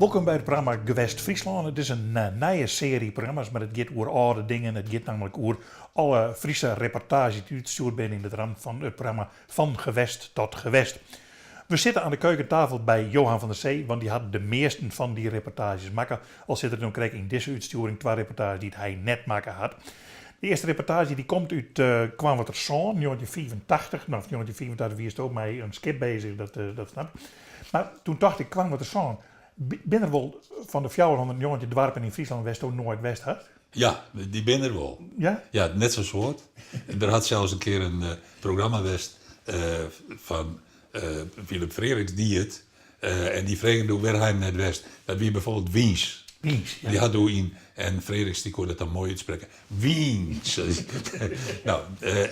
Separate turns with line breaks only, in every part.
Wolkom by it programma Gewest Fryslân. It is in nije searje programma's, mar it giet oer âlde dingen. It giet nammentlik oer alle Fryske reportaazjes dy't útstjoerd binne yn it ramt fan it programma Van Gewest tot Gewest. We sitte oan de keukentafel by Johan van der Zee, want dy hat de measten fan dy reportaazjes makke. Al sit der no krekt yn dizze útstjoering twa reportaazjes dy't hy net makke hat. De earste reportaazje dy komt út Koarnwertersân, 1985. No, 1985 wiesto mei in skip bezich, dat, dat snap ik. Mar toen tocht ik, Koarnwertersân, binne der wol fan de 419 doarpen yn Fryslân wêr'tsto noait west hast?
Ja, dy binne der wol.
Ja?
Ja, net sa'n soad. Der hat sels in kear in programma west fan Philip Freriks die it. En dy fregen doe wêr ha jim net west. Dat wie bijvoorbeeld Wyns.
Wyns, ja.
Dy hat doe yn, en Freriks dy koe dat dan moai útsprekke, Wyns. No,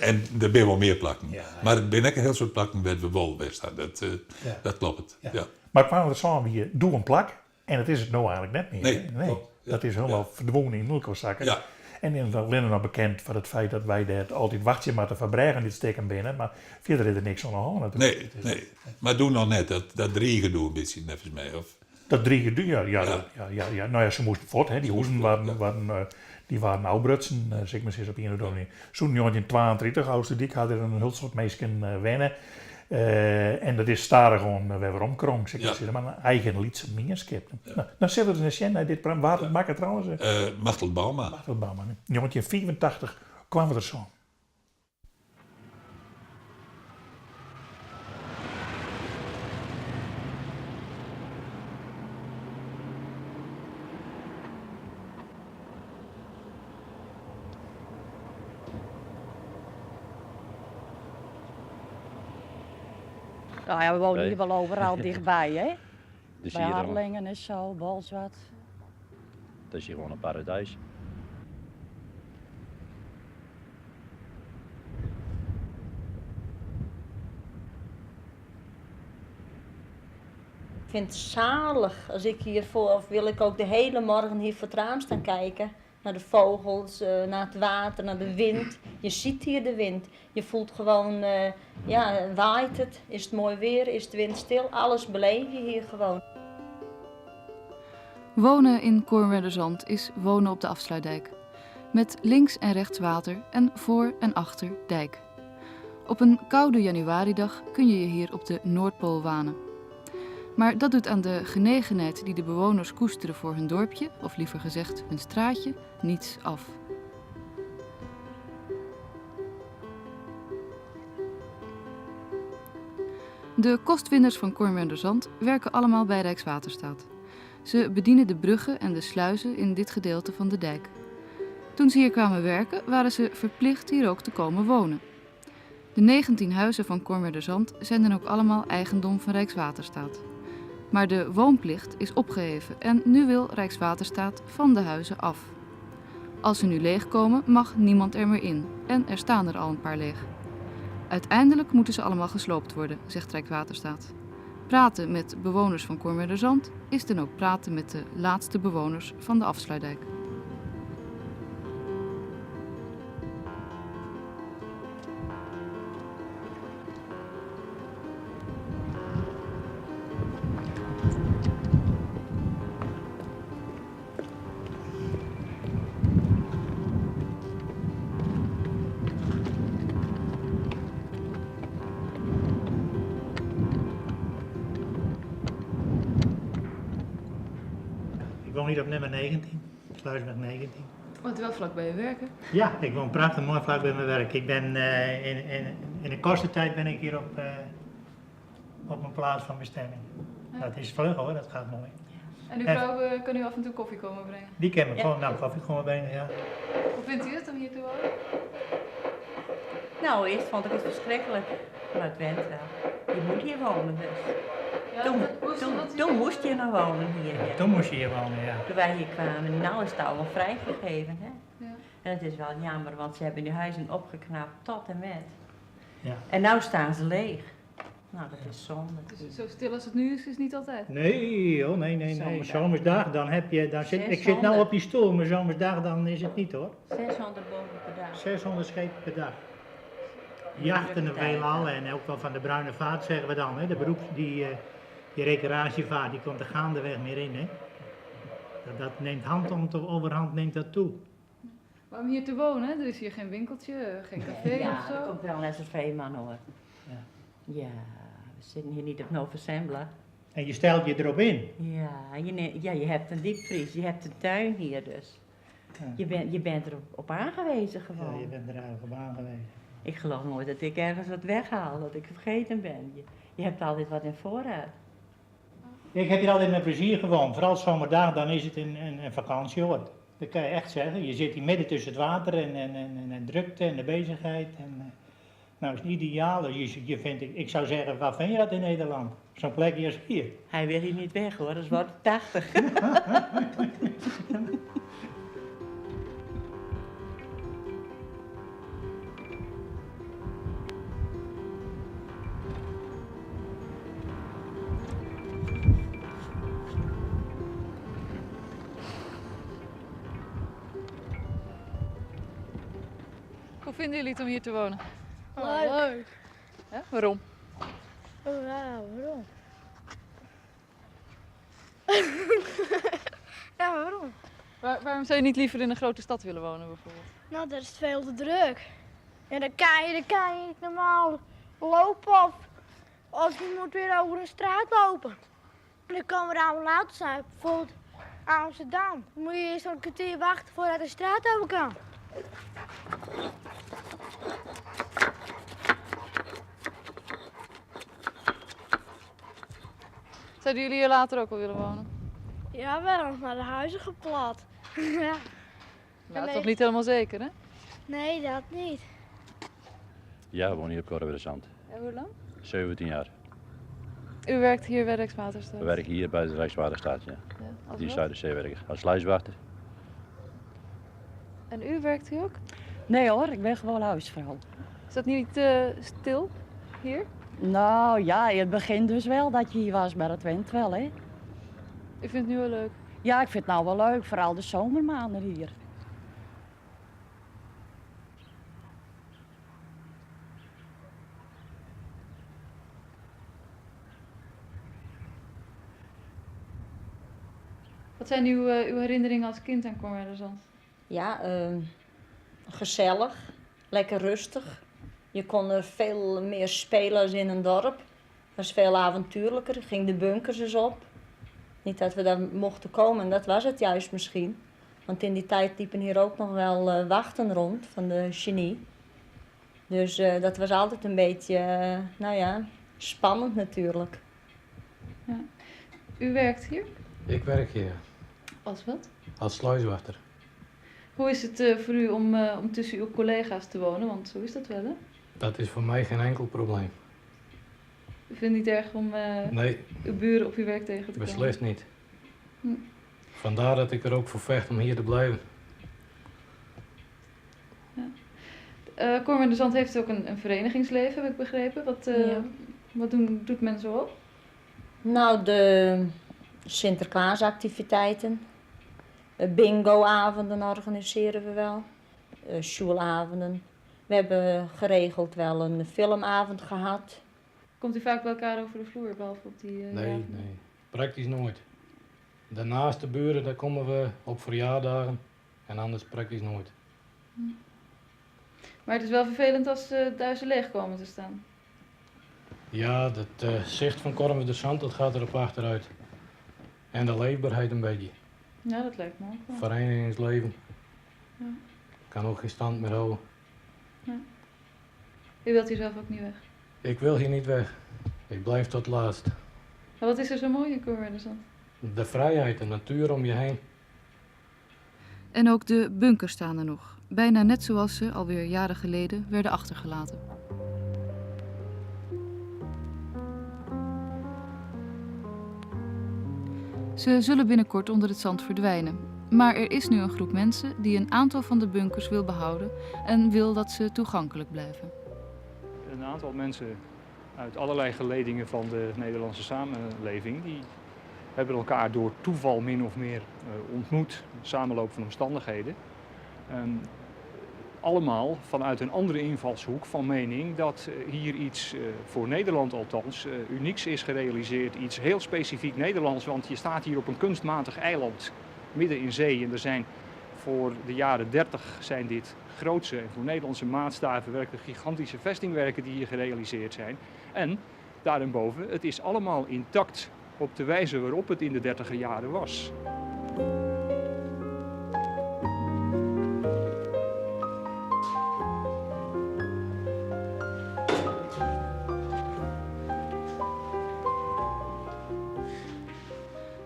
en der binne wol mear plakken.
Ja.
Mar der binne ek in hiel soad plakken wêr't we wol west ha. Dat, dat kloppet, ja.
Mar Koarnwertersân wie doe in plak En it is it no eigenlik net mear.
Nee, klopt.
Dat is hielendal ferdwûn yn elkoar sakke.
Ja.
En is allinne noch bekend foar it feit dat wy dêr altyd wachtsje moatte foar brêgen dy't stikken binne, mar fierder is der niks oan de hân natuerlik.
Nee, nee. Mar doe noch net. Dat drige doe in bytsje neffens my, of?
Dat drige doe, ja, ja, ja, ja, ja. No ja, se moasten fuort, hè. Dy huzen waarden, waarden, dy waarden ôfbrutsen, sil ik mar sizze, op ien of oare manier. Sûnt 1932, Ofslútdyk, ha der in hiel soad minsken wenne. En dat is stadichoan wer weromkrongen, sil ik mar sizze. Mar in eigen lytse mienskip. No, dan sille we ris sjen nei dit programma. Wa't it makke trouwens?
Machteld Bouma.
Machteld Bouma, 1985 Koarnwertersân.
Nou ja, we wonen hier wel overal dichtbij, hè?
Dus
Bij
hier dan-
Harlingen en zo, Bolsward.
Dat is hier gewoon een paradijs.
Ik vind het zalig als ik hier voor, of wil ik ook de hele morgen hier voor het raam staan kijken. Naar de vogels, naar het water, naar de wind. Je ziet hier de wind. Je voelt gewoon, ja, waait het, is het mooi weer, is het windstil. Alles beleef je hier gewoon.
Wonen in Kornwerderzand is wonen op de afsluitdijk. Met links en rechts water en voor en achter dijk. Op een koude januaridag kun je je hier op de Noordpool wanen. Maar dat doet aan de genegenheid die de bewoners koesteren voor hun dorpje, of liever gezegd hun straatje, niets af. De kostwinners van Kornwerderzand werken allemaal bij Rijkswaterstaat. Ze bedienen de bruggen en de sluizen in dit gedeelte van de dijk. Toen ze hier kwamen werken, waren ze verplicht hier ook te komen wonen. De 19 huizen van Kornwerderzand zijn dan ook allemaal eigendom van Rijkswaterstaat. Maar de woonplicht is opgeheven en nu wil Rijkswaterstaat van de huizen af. Als ze nu leegkomen, mag niemand er meer in en er staan er al een paar leeg. Uiteindelijk moeten ze allemaal gesloopt worden, zegt Rijkswaterstaat. Praten met bewoners van Kornwerderzand is dan ook praten met de laatste bewoners van de Afsluitdijk.
Ik woon hier op nummer 19, Sluisweg 19.
Want wel vlak bij je werk, hè?
Ja, ik woon prachtig mooi vlak bij mijn werk. Ik ben, eh, in, in, in de kortste tijd ben ik hier op, eh, op mijn plaats van bestemming. Dat is vlug hoor, dat gaat mooi.
En uw vrouw eh, kan u af en toe koffie komen brengen?
Die kan me gewoon nou, koffie komen brengen, ja.
Hoe vindt u het om hier te wonen?
Nou, eerst vond ik het verschrikkelijk. Maar het went wel. Je moet hier wonen dus.
Ja,
Toen,
hoe is
toen,
dat u-
toen moest je nog wonen hier. Ja.
Toen moest je hier wonen, ja.
Toen wij hier kwamen, nou is het allemaal vrijgegeven. Hè?
Ja.
En het is wel jammer, want ze hebben die huizen opgeknapt tot en met.
Ja.
En nou staan ze leeg. Nou, dat is zonde.
Dus zo stil als het nu is, is het niet altijd.
Nee, oh, nee, nee, nee.
Zomerdag.
Zomersdag, dan heb je, dan zit, ik zit nou
600.
op die stoel, maar zomersdag dan is het niet hoor.
600 bomen per dag.
600 schepen per dag. Jachten
drukke tijd,
veelal en ook wel van de bruine vaart zeggen we dan. Hè. De beroeps, die, die recreatievaart, die komt er gaandeweg meer in. Hè. Dat, dat neemt hand om te overhand neemt dat toe.
Maar om hier te wonen, er is hier geen winkeltje, geen café
ja,
of
er
zo.
komt wel een SRV-man hoor.
Ja.
Ja, we zitten hier niet op Nova Zembla.
En je stelt je erop in.
Ja, ja, je hebt een diepvries, je hebt een tuin hier dus.
Ja.
Je bent erop op aangewezen gewoon.
Ja, je bent er eigenlijk op aangewezen.
Ik geloof nooit dat ik ergens wat weghaal, dat ik vergeten ben. Je hebt altijd wat in voorraad.
Ik heb hier altijd met plezier gewoond. Vooral zomerdag, dan is het een vakantieoord. Dat kan je echt zeggen. Je zit hier midden tussen het water en drukte en de bezigheid. En, nou, is het ideaal. Je vindt, ik zou zeggen, waar vind je dat in Nederland? Zo'n plekje als hier.
Hij wil hier niet weg hoor, dat wordt 80.
Hoe vinden jullie het om hier te wonen?
Leuk.
Leuk. Hè? Waarom?
Oh, ja, waarom? Ja, waarom?
Waarom zou je niet liever in een grote stad willen wonen bijvoorbeeld?
Nou, dat is veel te druk. En dan kan je niet normaal lopen of je moet weer over een straat lopen. En dan komen er allemaal auto's uit, bijvoorbeeld Amsterdam. Dan moet je eerst een kwartier wachten voordat de straat over kan.
Zouden jullie hier later ook wel willen wonen?
Jawel, maar de huizen geplat. Ja.
Nou, dat is
Nee.
toch niet helemaal zeker, hè?
Nee, dat niet.
Ja, we wonen hier op Kornwerderzand.
En hoe lang?
17 jaar.
U werkt hier bij Rijkswaterstaat?
We werken hier bij de Rijkswaterstaat, ja.
Ja, als
Die
wat?
Zuiderzeewerker, als sluiswachter.
En u werkt hier ook?
Nee hoor, ik ben gewoon huisvrouw.
Is dat niet stil hier?
Nou ja, in het begin dus wel dat je hier was, maar dat went wel hè.
U vindt het nu wel leuk?
Ja, ik vind het nou wel leuk, vooral de zomermaanden hier.
Wat zijn uw herinneringen als kind aan Kornwerderzand?
Ja, gezellig, lekker rustig. Je kon er veel meer spelen als in een dorp. Het was veel avontuurlijker, ging de bunkers eens op. Niet dat we daar mochten komen, dat was het juist misschien. Want in die tijd liepen hier ook nog wel wachten rond van de genie. Dus dat was altijd een beetje spannend natuurlijk.
Ja. U werkt hier?
Ik werk hier.
Als wat?
Als sluiswachter.
Hoe is het voor u om tussen uw collega's te wonen? Want zo is dat wel, hè?
Dat is voor mij geen enkel probleem.
U vindt het niet erg om
Nee.
uw buren op uw werk tegen te komen?
Beslist niet. Vandaar dat ik er ook voor vecht om hier te blijven.
Ja. Kornwerderzand heeft ook een verenigingsleven, heb ik begrepen. Wat doet men zo op?
De Sinterklaasactiviteiten. Bingoavonden organiseren we wel. Sjoelavonden. We hebben geregeld wel een filmavond gehad.
Komt u vaak bij elkaar over de vloer, behalve op die
Nee,
avonden?
nee. Praktisch nooit. Daarnaast de buren, daar komen we op verjaardagen en anders praktisch nooit.
Maar het is wel vervelend als de huizen leeg komen te staan.
Ja, dat zicht van Kornwerderzand, dat gaat erop achteruit. En de leefbaarheid een beetje.
Ja, dat lijkt me ook wel.
Verenigingsleven. Kan ook geen stand meer houden.
Ja. U wilt hier zelf ook niet weg?
Ik wil hier niet weg. Ik blijf tot laatst.
Maar wat is er zo mooi in Kornwerderzand?
De vrijheid, de natuur om je heen.
En ook de bunkers staan er nog. Bijna net zoals ze alweer jaren geleden werden achtergelaten. Ze zullen binnenkort onder het zand verdwijnen. Maar er is nu een groep mensen die een aantal van de bunkers wil behouden en wil dat ze toegankelijk blijven.
Een aantal mensen uit allerlei geledingen van de Nederlandse samenleving, die hebben elkaar door toeval min of meer ontmoet, samenloop van omstandigheden. Allemaal vanuit een andere invalshoek van mening dat hier iets voor Nederland althans unieks is gerealiseerd. Iets heel specifiek Nederlands, want je staat hier op een kunstmatig eiland. midden in zee en er zijn voor de jaren 30 zijn dit grootse en voor Nederlandse maatstaven werkelijk gigantische vestingwerken die hier gerealiseerd zijn. En daarenboven, het is allemaal intact op de wijze waarop het in de dertiger jaren was.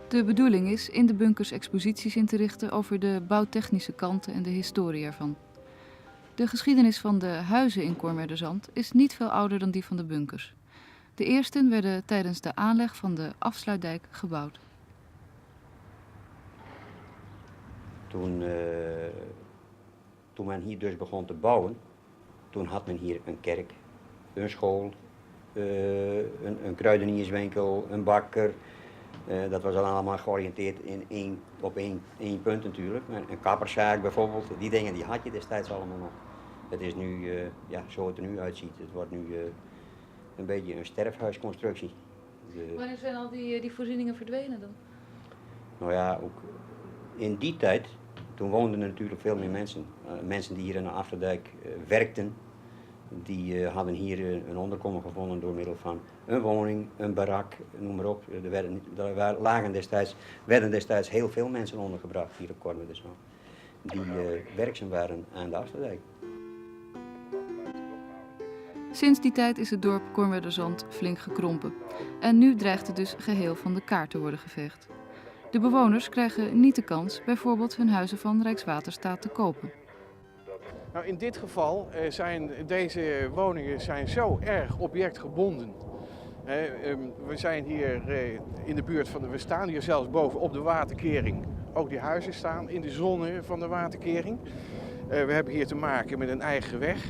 De bedoeling is in de bunkers exposities in te richten over de bouwtechnische kanten en de historie ervan. De geschiedenis van de huizen in Kornwerderzand is niet veel ouder dan die van de bunkers. De eersten werden tijdens de aanleg van de afsluitdijk gebouwd.
Toen, toen men hier dus begon te bouwen, toen had men hier een kerk, een school, een kruidenierswinkel, een bakker. Dat was allemaal georiënteerd op één punt natuurlijk. Maar een kapperszaak bijvoorbeeld, die dingen die had je destijds allemaal nog. Het is nu, ja, zo het er nu uitziet, het wordt nu een beetje een sterfhuisconstructie.
Wanneer zijn al die voorzieningen verdwenen dan?
Nou ja, ook in die tijd, toen woonden er natuurlijk veel meer mensen. Mensen die hier aan de Afterdijk werkten, die hadden hier een onderkomen gevonden door middel van een woning, een barak, noem maar op. Er werden destijds heel veel mensen ondergebracht hier op Kornwerderzand, die werkzaam waren aan de Afterdijk.
Sinds die tijd is het dorp Kornwerderzand flink gekrompen. En nu dreigt het dus geheel van de kaart te worden geveegd. De bewoners krijgen niet de kans bijvoorbeeld hun huizen van Rijkswaterstaat te kopen.
Nou, in dit geval zijn deze woningen zo erg objectgebonden. We zijn hier in de buurt van de, we staan hier zelfs boven op de waterkering. Ook die huizen staan in de zone van de waterkering. We hebben hier te maken met een eigen weg.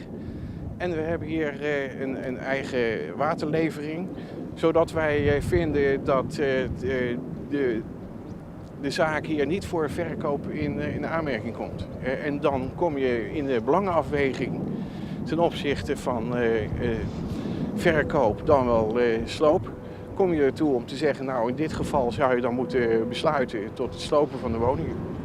En we hebben hier een eigen waterlevering, zodat wij vinden dat de zaak hier niet voor verkoop in aanmerking komt. En dan kom je in de belangenafweging ten opzichte van verkoop dan wel sloop. Kom je ertoe om te zeggen, nou in dit geval zou je dan moeten besluiten tot het slopen van de woningen.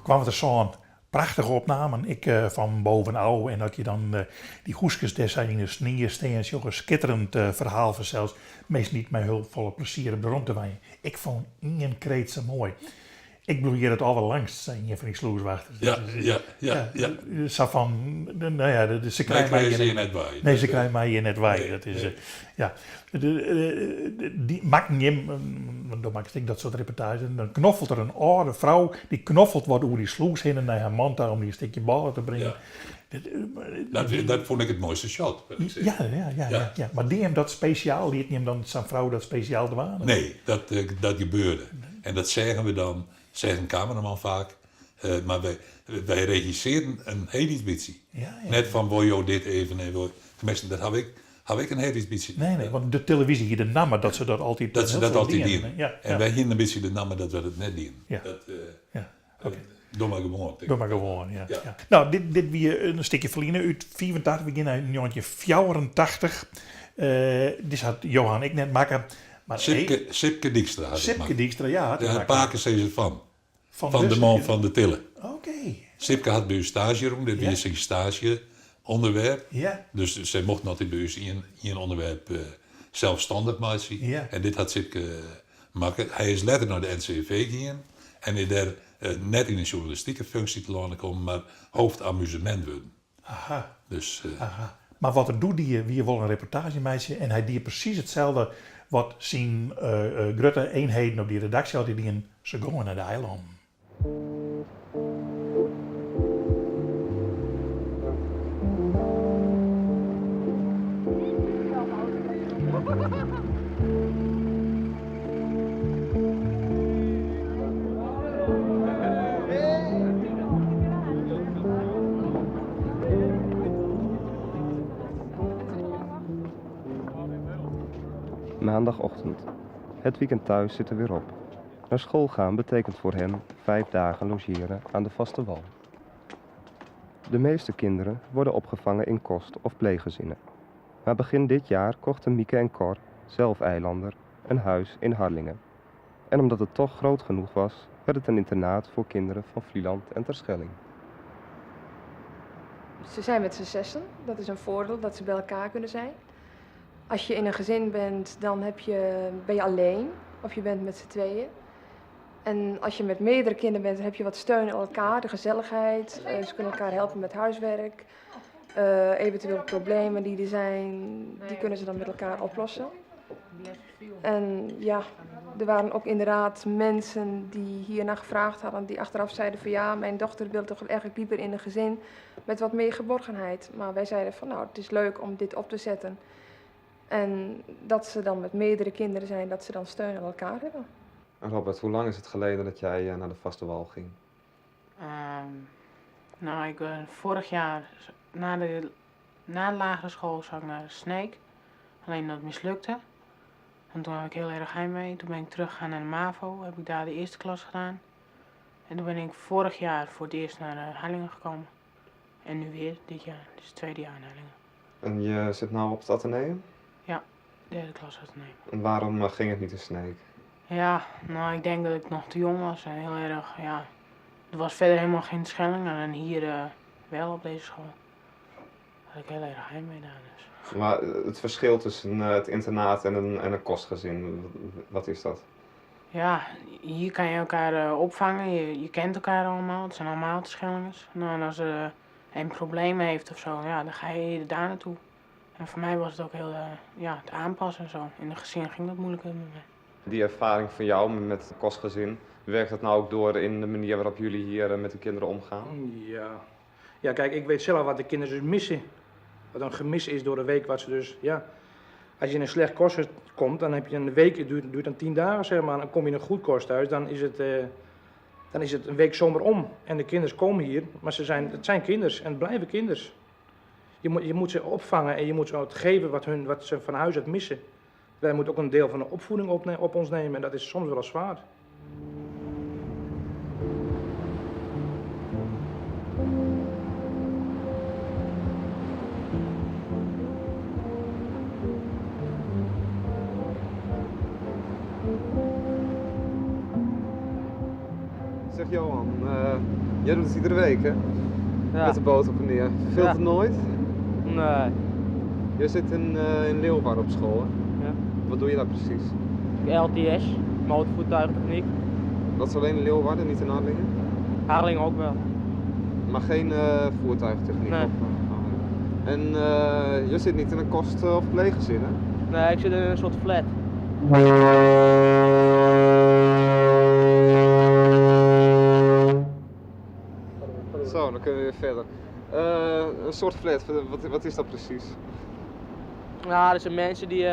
Kwam er zo'n prachtige opname, ik van bovenouw en dat je dan die hoeskes destijds in de sneeuw staan, zo'n schitterend verhaal vanzelfs, meest niet mijn hulp volle plezier op de rond te wijnen. Ik vond één kreet zo mooi. Ik bedoel hier het al wel langs, zijn een van die sloerswachters.
Ja, ja, ja, ja.
Zo van, nou ja, ze krijgen mij hier
net bij.
Nee, ze krijgen mij hier net bij. Nee, dat is, nee. Ja. Die maakt hem, want dan maak ik dat soort reportages, en dan knoffelt er een oude vrouw, die knoffelt wat over die sloes heen en naar haar man daar om die een stukje ballen te brengen.
Ja. Dat vond ik het mooiste shot.
Ja. Maar die hem dat speciaal, liet hem dan zijn vrouw dat speciaal dwalen?
Nee, dat gebeurde. En dat zeggen we dan, zegt een cameraman vaak. Maar wij regisseren een heel iets beetje.
Ja, ja.
Net van, wil je dit even? Nee, tenminste, dat heb ik een heel iets beetje.
Nee, want de televisie hier de namen dat ze dat altijd
Dat ze dat altijd dienen. Ja, en wij hier een beetje de namen dat we het net dienen.
Ja.
Dat,
ja. Okay.
Doe maar gewoon.
Doe maar gewoon, ja. Ja. Nou, dit weer een stukje verliezen uit 84, we gaan naar 1984. Dit had Johan ik net maken. Maar
Sipke Dijkstra had
Sipke Dijkstra, ja.
De Paken zei ze van. Van de man van de Tille.
Oké. Okay.
Sipke had bij u stage, dit was zijn stageonderwerp.
Ja.
Dus zij mocht altijd bij u in onderwerp zelfstandig maken.
Ja.
En dit had Sipke maken. Hij is later naar de NCV gegaan en is daar net in een journalistieke functie te laten komen, maar hoofdamusement worden.
Aha.
Dus,
Aha. Maar wat er doet, die wie wil een reportagemeisje en hij die precies hetzelfde wat zijn grote eenheden op die redactie altijd die ze gingen naar de eilanden.
Maandagochtend. Het weekend thuis zit er weer op. Naar school gaan betekent voor hen 5 dagen logeren aan de vaste wal. De meeste kinderen worden opgevangen in kost- of pleeggezinnen. Maar begin dit jaar kochten Mieke en Cor, zelf eilander, een huis in Harlingen. En omdat het toch groot genoeg was, werd het een internaat voor kinderen van Vlieland en Terschelling.
Ze zijn met z'n zessen. Dat is een voordeel, dat ze bij elkaar kunnen zijn. Als je in een gezin bent, dan ben je alleen of je bent met z'n tweeën. En als je met meerdere kinderen bent, dan heb je wat steun aan elkaar, de gezelligheid. Ze kunnen elkaar helpen met huiswerk. Eventueel problemen die er zijn, die kunnen ze dan met elkaar oplossen. En ja, er waren ook inderdaad mensen die hiernaar gevraagd hadden, die achteraf zeiden van ja, mijn dochter wil toch eigenlijk liever in een gezin met wat meer geborgenheid. Maar wij zeiden van nou, het is leuk om dit op te zetten. En dat ze dan met meerdere kinderen zijn, dat ze dan steun aan elkaar hebben.
En Robert, hoe lang is het geleden dat jij naar de vaste wal ging?
Nou, ik ben vorig jaar na de lagere school zat ik naar Sneek. Alleen dat mislukte. En toen had ik heel erg heimwee. Toen ben ik teruggegaan naar de MAVO. Heb ik daar de eerste klas gedaan. En toen ben ik vorig jaar voor het eerst naar Harlingen gekomen. En nu weer, dit jaar. Dit is het tweede jaar in Harlingen.
En je zit nou op het Atheneum?
Ja, derde klas Atheneum.
En waarom ging het niet in Sneek?
Ja, nou, ik denk dat ik nog te jong was en heel erg, ja. Er was verder helemaal geen Schelling en hier wel op deze school. Had ik heel erg heimwee daar dus.
Maar het verschil tussen het internaat en een kostgezin, wat is dat?
Ja, hier kan je elkaar opvangen, je kent elkaar allemaal, het zijn allemaal Schellingers. Nou, en als er een probleem heeft of zo, ja, dan ga je eerder daar naartoe. En voor mij was het ook heel, ja, het aanpassen en zo. In een gezin ging dat moeilijker met mij.
Die ervaring van jou met het kostgezin, werkt dat nou ook door in de manier waarop jullie hier met de kinderen omgaan?
Ja. Ja, kijk, ik weet zelf wat de kinderen dus missen. Wat een gemis is door de week, wat ze dus, ja. Als je in een slecht kosthuis komt, dan heb je een week, het duurt dan 10 dagen, zeg maar. Dan kom je in een goed kosthuis, dan is het een week zomer om. En de kinderen komen hier, maar het zijn kinders en het blijven kinders. Je moet ze opvangen en je moet ze het geven wat ze van huis uit missen. Wij moeten ook een deel van de opvoeding op ons nemen en dat is soms wel eens zwaar.
Zeg Johan, jij doet het iedere week, hè?
Ja.
Met de boot op en neer. Verveelt
Ja.
het nooit?
Nee.
Jij zit in Leeuwarden op school, hè?
Ja.
Wat doe je daar precies?
LTS, motorvoertuigtechniek.
Dat is alleen in Leeuwarden, niet in Harlingen?
Harlingen ook wel.
Maar geen voertuigtechniek?
Nee.
Of, en je zit niet in een kost- of pleeggezin, hè?
Nee, ik zit in een soort flat.
Zo, dan kunnen we weer verder. Een soort flat, wat is dat precies?
Ja, er zijn mensen die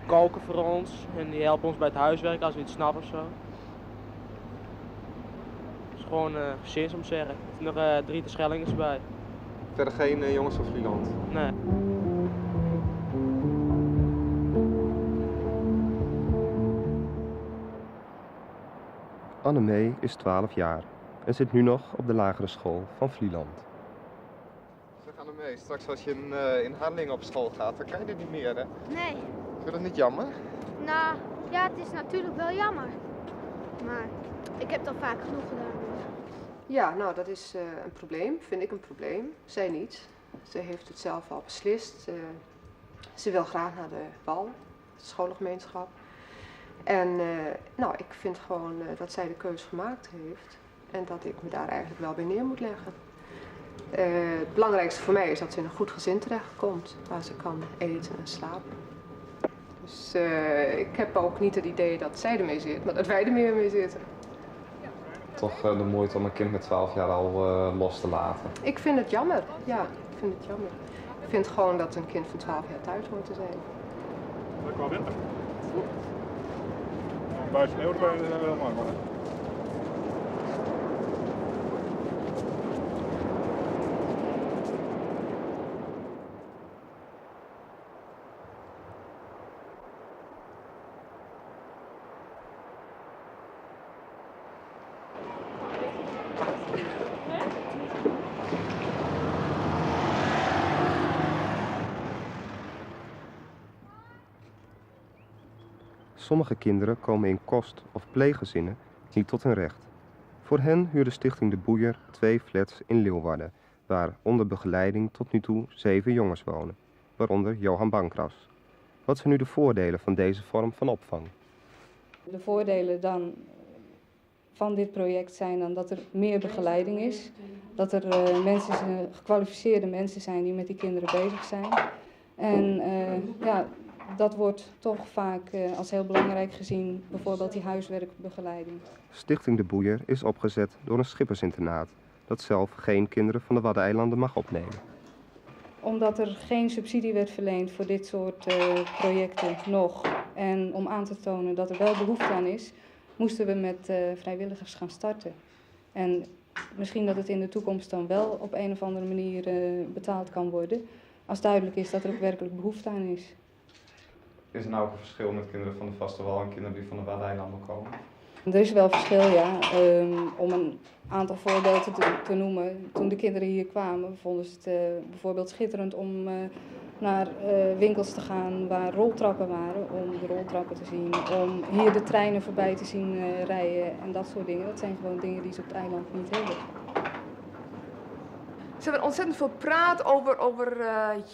koken voor ons en die helpen ons bij het huiswerk als we iets snappen of zo. Het is gewoon gezins om te zeggen. Er zijn nog drie Terschellingers bij.
Verder geen jongens van Vlieland?
Nee.
Annemee is 12 jaar en zit nu nog op de lagere school van Vlieland. Zeg Annemee, straks als je in Harlingen op school gaat, dan kan je dit niet meer, hè?
Nee.
Vind je dat niet jammer?
Nou, ja, het is natuurlijk wel jammer. Maar ik heb het al vaak genoeg gedaan. Dus.
Ja, nou dat is een probleem, vind ik een probleem. Zij niet. Ze heeft het zelf al beslist. Ze wil graag naar de wal, de scholengemeenschap. En nou, ik vind gewoon dat zij de keus gemaakt heeft en dat ik me daar eigenlijk wel bij neer moet leggen. Het belangrijkste voor mij is dat ze in een goed gezin terechtkomt, waar ze kan eten en slapen. Dus ik heb ook niet het idee dat zij ermee zit, maar dat wij er meer mee zitten.
Toch de moeite om een kind met 12 jaar al los te laten.
Ik vind het jammer, ja, ik vind het jammer. Ik vind gewoon dat een kind van 12 jaar thuis hoort te zijn.
Lekker wel winter. Een buis sneeuw erbij, dat is wel mooi. Maar.
Sommige kinderen komen in kost- of pleeggezinnen niet tot hun recht. Voor hen huurde Stichting De Boeier twee flats in Leeuwarden, waar onder begeleiding tot nu toe zeven jongens wonen, waaronder Johan Bankras. Wat zijn nu de voordelen van deze vorm van opvang?
De voordelen dan van dit project zijn dan dat er meer begeleiding is. Dat er eh, mensen, gekwalificeerde mensen zijn die met die kinderen bezig zijn. En eh, ja, dat wordt toch vaak eh, als heel belangrijk gezien, bijvoorbeeld die huiswerkbegeleiding.
Stichting De Boeier is opgezet door een schippersinternaat dat zelf geen kinderen van de Waddeneilanden mag opnemen.
Omdat er geen subsidie werd verleend voor dit soort projecten nog. En om aan te tonen dat er wel behoefte aan is, moesten we met eh, vrijwilligers gaan starten. En misschien dat het in de toekomst dan wel op een of andere manier eh, betaald kan worden. Als duidelijk is dat er ook werkelijk behoefte aan is.
Is er nou ook een verschil met kinderen van de vaste wal en kinderen die van de Waddeneilanden komen?
Er is wel verschil, ja. Ehm, om een aantal voorbeelden te, te noemen. Toen de kinderen hier kwamen, vonden ze het eh, bijvoorbeeld schitterend om eh, naar eh, winkels te gaan waar roltrappen waren. Om de roltrappen te zien, om hier de treinen voorbij te zien rijden en dat soort dingen. Dat zijn gewoon dingen die ze op het eiland niet hebben.
Ze hebben ontzettend veel praat over, over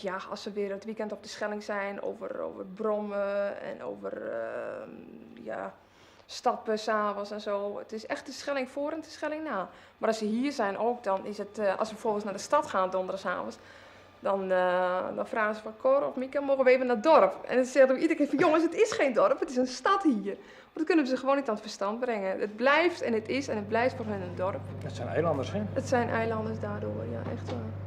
ja, als ze weer het weekend op de Schelling zijn, over, over brommen en over ja, stappen s'avonds en zo. Het is echt de Schelling voor en de Schelling na. Maar als ze hier zijn ook, dan is het, eh, als we vervolgens naar de stad gaan donderdagavond, dan, eh, dan vragen ze van Cor of Mieke, mogen we even naar het dorp? En dan zeggen we iedere keer van jongens, het is geen dorp, het is een stad hier. Maar dat kunnen we ze gewoon niet aan het verstand brengen. Het blijft en het is en het blijft voor hen een dorp.
Het zijn eilanders, hè?
Het zijn eilanders daardoor, ja, echt waar.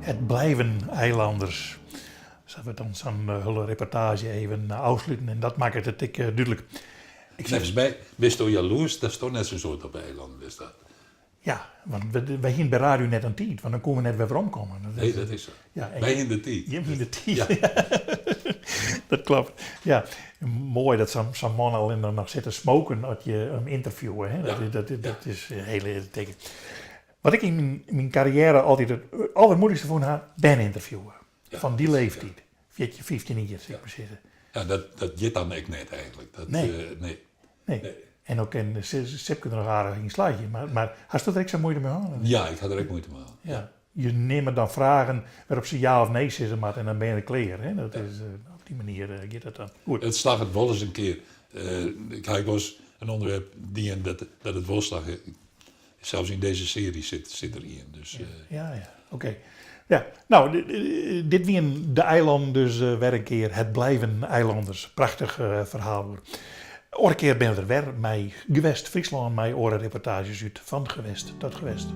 Het blijven eilanders. Zullen we dan zo'n uh, hele reportage even uh, afsluiten en dat maakt het ik uh, duidelijk.
Ik zeg bij, bist du jaloers? Dat is toch net zo'n soort op eiland, is dat?
Ja, want we, wij gingen bij radio net aan tijd, want dan komen we net weer omkomen.
Dat nee, dat is zo. Ja, wij in de tijd.
Je in de tijd. Ja. dat klopt. Ja, mooi dat zo'n zo'n man al in nog zit te smoken als je hem interviewen. Hè? Dat, ja. dat, dat, dat is een hele teken. Wat ik in mijn, in mijn carrière altijd het allermoeilijkste vond, ben interviewen. Ja. Van die leeftijd. 14, 15 jaar, zeg maar zitten.
Ja, dat, dat jit dan ik net eigenlijk. Dat,
nee. Uh,
nee.
nee. nee. En ook in Sipke er nog aardig in slaatje. Maar, maar had je er ook zo moeite mee aan?
Ja, ik had er ook moeite mee aan.
Ja. Je neemt dan vragen waarop ze ja of nee zitten, maar en dan ben je er klaar. Hè? Dat is, uh, op die manier uh, gaat dat dan. Goed.
Het slag het wel eens een keer. Uh, ik had wel eens een onderwerp die en dat, dat het wel slag. Zelfs in deze serie zit, zit er in. Dus,
ja, ja, ja. oké. Okay. Ja, nou, dit wie de eiland dus uh, weer een keer. Het blijven eilanders. Prachtig uh, verhaal. Hoor. Oor keer ben er weer met Gewest Friesland, met oren reportages uit van Gewest tot Gewest.